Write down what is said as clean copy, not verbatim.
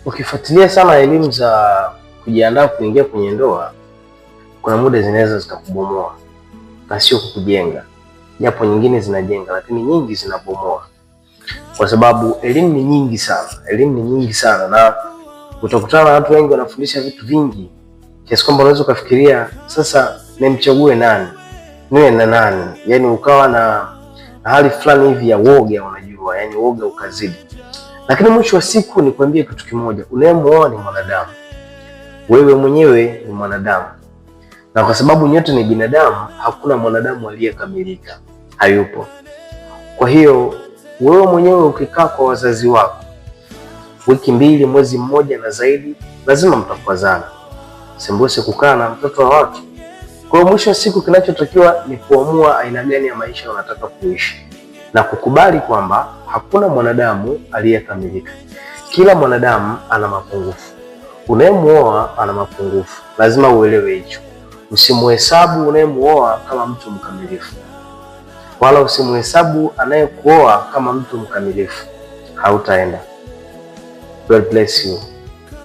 Ukifuatilia sana elimu za kujiandaa kuingia kwenye ndoa, kuna muda zinaweza zikakubomoa na sio kukujenga, japo nyingine zinajenga, lakini nyingi zinabomoa, kwa sababu elimu ni nyingi sana, elimu ni nyingi sana, na utakutana na watu wengi wanafundisha vitu vingi kiasi kwamba unaweza ukafikiria sasa nimchague nani, niwe na nani, yani ukawa na hali fulani hivi ya woga, unajua, yani woga ukazidi. Lakini mwisho wa siku nikwambie kitu kimoja, unayemuoa ni mwanadamu, wewe mwenyewe ni mwanadamu, na kwa sababu nyote ni binadamu, hakuna mwanadamu aliyekamilika, hayupo. Kwa hiyo wewe mwenyewe ukikaa kwa wazazi wako wiki mbili, mwezi mmoja na zaidi, lazima mtakwazana, sembuse kukaa na mtoto wa watu. Kwa hiyo mwisho wa siku kinachotakiwa ni kuamua aina gani ya maisha unataka kuishi na kukubali kwamba hakuna mwanadamu aliyekamilika. Kila mwanadamu ana mapungufu. Unayemuoa ana mapungufu, lazima uelewe hicho. Usimuhesabu unayemuoa kama mtu mkamilifu, wala usimuhesabu anayekuoa kama mtu mkamilifu, hautaenda. God bless you.